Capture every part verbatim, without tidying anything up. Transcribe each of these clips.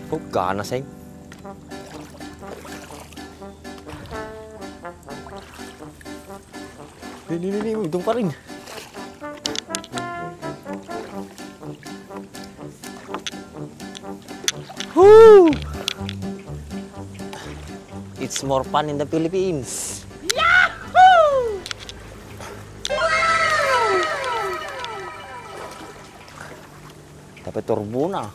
Oh, gana, Seng. Ni, ni, ni, ni, udong pa rin. Woo! It's more fun in the Philippines. Yahoo! Dapat turbo na.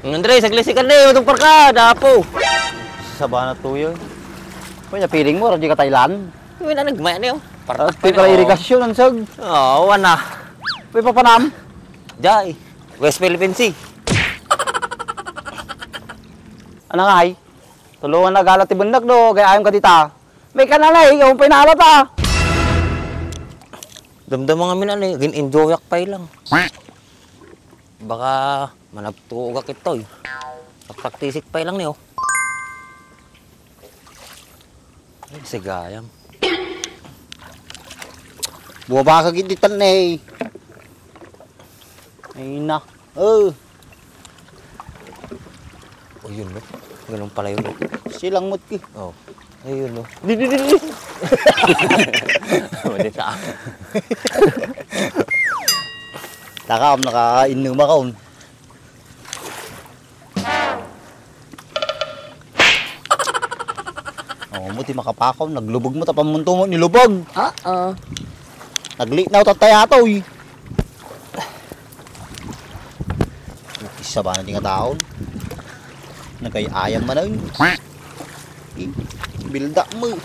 Ang Andres, aglisikan na eh, matungpar ka, dapo. Sabana tuyo. Kaya feeling mo, radyo ka Thailand? Uy, nanagmay na yun. Parang pala irigasyon, ang sag. Oo, wana. Uy, papanam? Jay, West Philippine Sea. Ano nga, ay? Tulungan na gala ti bundak, no? Kaya ayam ka dita. May kananay, ikaw pay naalata. Damdama nga min, ano, eh, gin-enjoyak pay lang. Baka managtuogak itoy. Pagpraktisik pay lang niyo. Ay, sigayam. Buwaba ka gid ditan, eh. Ay, na. Oh. Oh, yun, no? Ganun pala yun, no? Silang mutki. Oh. Ayun, no? Di, di, di, di. Wala sa akin. Taka, um, nakainum ako. Oh, mo ti makapakaw, naglubog mo, tapang munto mo, nilubog. Oo. Naglinaw tatay ato, eh. Isa ba na di nga taon? Nagay-ayam man, ay. Eh, bilda mo.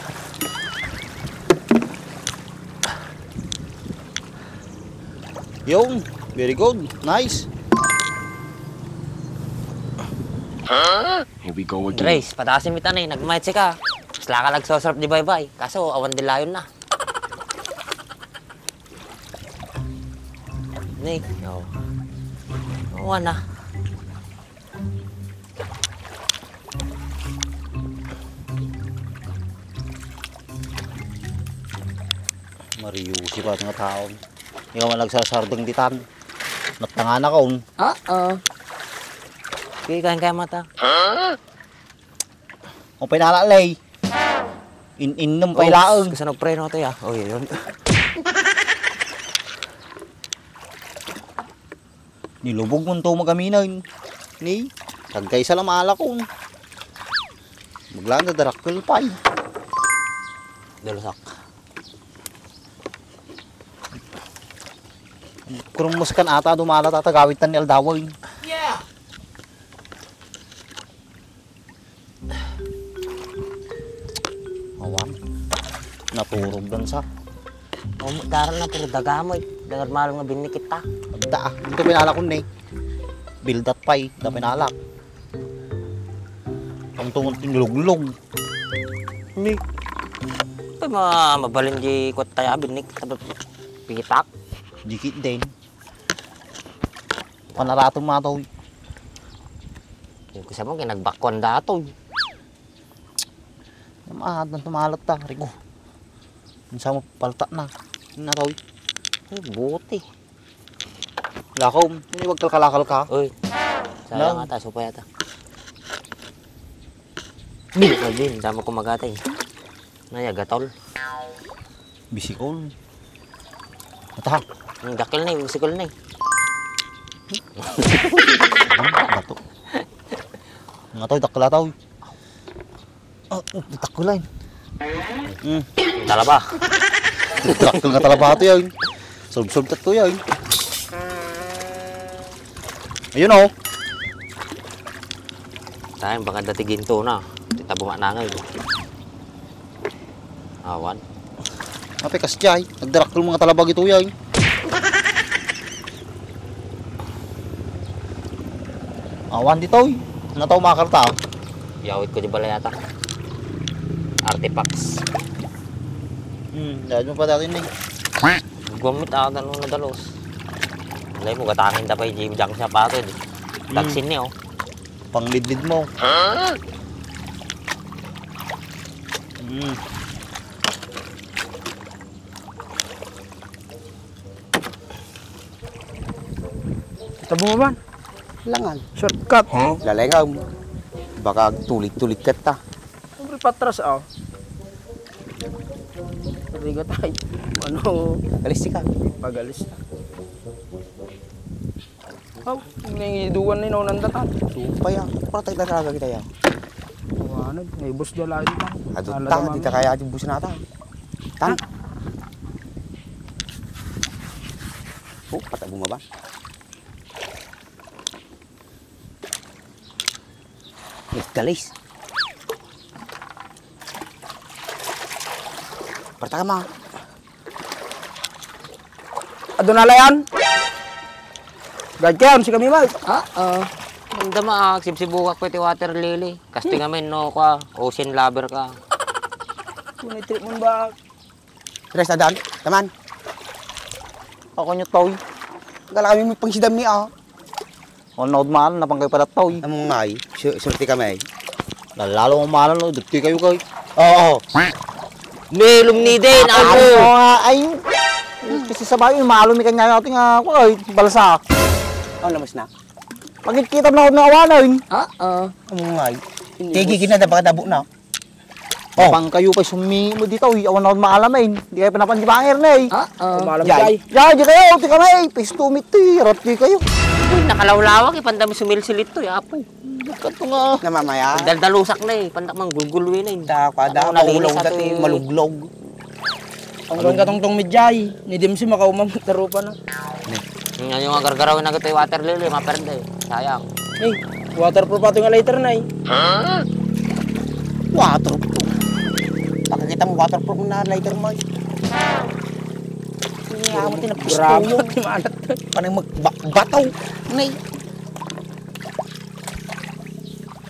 Yung, very good. Nice. Here we go again. Grace, padasin mi tanay, nagmayat sika. Sila ka nagsosorop di baybay. Kaso, awan di layon na. Ni, oh. Awan na. Mariusi pa nga taon. Ikaw man nagsasardeng ditan. Natangan akon. Oo. Kaya kaya mata. Huh? O pinala, lay. In-, innum pay laeng. Oops, kasano preno to, ya? Oh, yun. Nilubog man to magaminan. Ni, tagkaysa la maalakon. Maglaan da darakkel pay. Dalasak. Kurang muskan ata dumala tata gawit tan ni Aldawan. Yeah. Awan. Naturog dan sa. Oh, daral na, pero dagamoy. Dangar malong nga binnikit ta. Adda, ah. Dito pinalak ko, ne. Bildat pay, da pinalak. Ang tungon tinuluglog. Ni. Ay, ma-, mabalin di kwat tayo, binnik. Sabi, pitak. Dikit din. Panaraton matoy. Yung kasama, kinagbakwan datoy. Yung mga hatan tumalat ta, Rico. Yung sama palta na. Yung natoy. Ay, buti. Lakaw, hindi wag kalkalakal ka. Uy, sayang ata, supay ata. Hindi ka din, damo kumagatay. Naya, gatol. Bisikol. Ata. Ang dakil na eh, bisikol na eh. Ang bato. Nga to, dakla to. Ah, oh, takulain. Mm. Talaba. Dakil nga talaba to yan. Solve-solve tato yan. Ayun, oh. Tayo, baka dati ginto na. Tita bumanangay. Awan. Ape, kas jay. Nagdarakkel mga talabag ito, yay. Awan ditoy. Nataw makarta. Yawit ko di balay ata. Artifacts. Hmm, dahil mo pa dati, Ning. Gumit ata no nadalos. Alay mo, gatangin ta pa yung jibjang siya pa ito. Hmm. Daksin niya, oh. Panglidlid mo. Hmm. Ita bumaban. Langan. Shortcut. Huh? Lalengam. Baka tulig-tulig ka ta. Siyempre, patras, ah. Riga tayo. Ano? Galis ka. Pagalis. Aw, nangiduan ni Nonan datan. Supay, ah. Para tayo talaga kita, ya. Ano, may bus da lain pa. Adot ta, di ta kaya di bus na ta. Tan. Ah. Oh, patay bumaba. Galis. Parta ka, ma. Aduna la yan. Gad kayo, si kami, Mike. Ah, ah. Nanda ma, ah, sibsibukak ko iti water lily. Kastoy nga men, no, kwa, ocean lover ka. Kung trip mo ba? Tres na dan, taman. Ako nyo, toy. Gala kami mo pang sidam ni, ah. Ano, maal, napangkay pala, toy. Amo nga, eh. Su-, surti kami, eh. Lalo mo maal, no? Duttoy kayo, kay. Oo. May lumni din, Ano ako. mo nga, ay. Kasi sa bayo, maalo mi kanya natin nga, ako, ay, balsa. Oh, lamas na. Pagkita na ako na awanan. Ah, ah. Amo nga, eh. Hindi, Tigi, boss. Kinada, baka dabo na. Oh. Pang kayo pa sumi mo dito, uy, awan ako maalamin. Di kayo pinapan di banger na, eh. Ah, ah. Umalam Jay. Jay. Jay, di kayo, di kami, eh. Pisto mi, ti, rap di kayo. Uy, nakalawlawak, eh, pandami sumilsil ito, eh, apo. Ba't ka ito nga? Namamaya. Daldalusak na, eh, pandak mang gulgulwi na, eh. Da, kada, Ano, nalinis maulaw ato, dati, eh. Maluglog. Ang gawin katong tong Medjay, ni Dimsi makaumam, tarupa na. Nga yung nga gargaraw na kita yung water lily, maperde. Sayang. Eh, waterproof ato nga lighter na eh. Waterproof. Pakakita mo waterproof na lighter mo eh. Hindi nga mo tinapusto Grabe, mo. Timanat. Panay magbataw. Nay.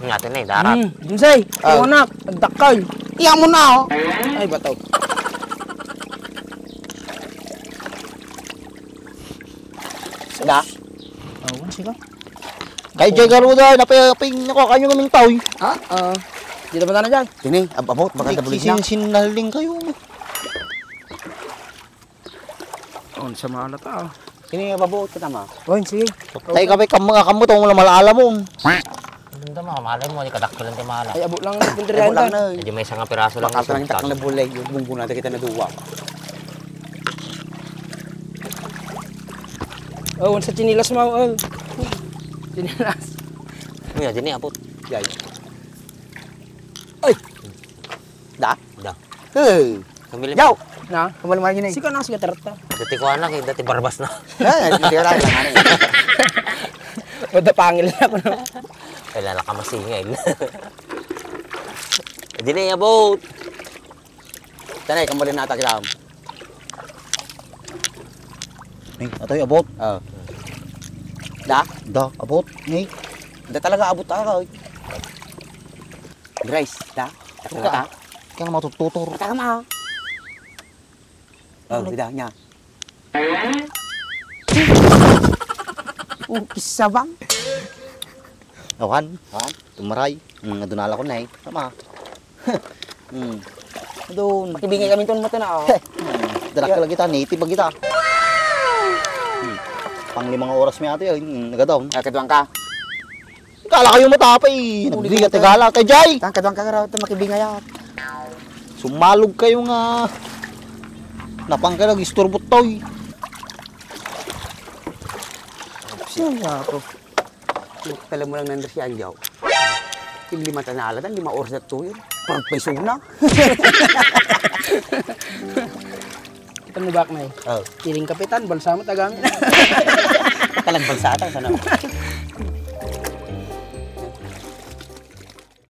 Nga, ito na eh, darat. Hmm, Jimsay, Ah. yung anak, nagdakkel. Iya mo na, oh. Ay, bataw. Da? Oh, sige. Kay Jay Garuda, napay-, napay-, nako, kayo nga mintaw, eh. Ah, ah. Dito ba tayo, Jay? Tini, ab-, abot, baka Ay, nabulig na. Sinsinnaling kayo, no? On sa malat, ah. Kini nga babuot ka tama. Oy, sige. Tay ka pa'y kammo nga kammo, tong wala malaala mo. Ano naman, malay mo, di kadakkelan ti mala. Ay, abo lang ang Ay, abo lang pinterian na. Medyo may isang piraso lang Bakal ka lang yung isultan. Takang na bulay, yung bunggo natin kita na duwa. Oh, sa chinilas mo, oh. Chinilas. Ano yan, dini, abot. Yay. Ay! Da? Da. Hey! Kamili Yaw! Na? Kamali mo yun eh. Sika na, sika tarata. Dati ko anak eh, dati barbas na. Ah, hindi ko lang, ano eh. Wala pangil na ako, no? Kailan ka masingil? Hindi na iabot. Tanay, kamali na ata kita. Ni, atoy abot. Oh. Da? Da, abot. Ni. Da talaga abot talaga, oy. Grace, da? Ito ka. Kaya nga matututor. Ata ka ma. Oh, Ano? Sida, nya. Oh, kisabang. Awan. Awan? Tumaray. Hmm, adunala ko na eh. Tama. Hmm. Doon. Makibingay kami ton mata na, oh. Heh. Hmm. Darak ka lagi ta, native lagi ta. Hmm. Pang limang oras mi ate, eh. Hmm, nagadaw. Ah, katuwang ka. Kala kayo matapay. Uli Nagbigat ka. Gala. Kay Jay. Tan, katuwang ka, raw, tan, makibingay, ah. Sumalog kayo nga. Napang ka nag-isturbo toy. Ay, ako. Tala mo lang nandar si Anjaw. Yung lima tanala, tan, lima oras na to yun. Parang paiso na. Kita mo back na eh. Oh. Piling kapitan, balsamo tagang. Talag balsata, sana.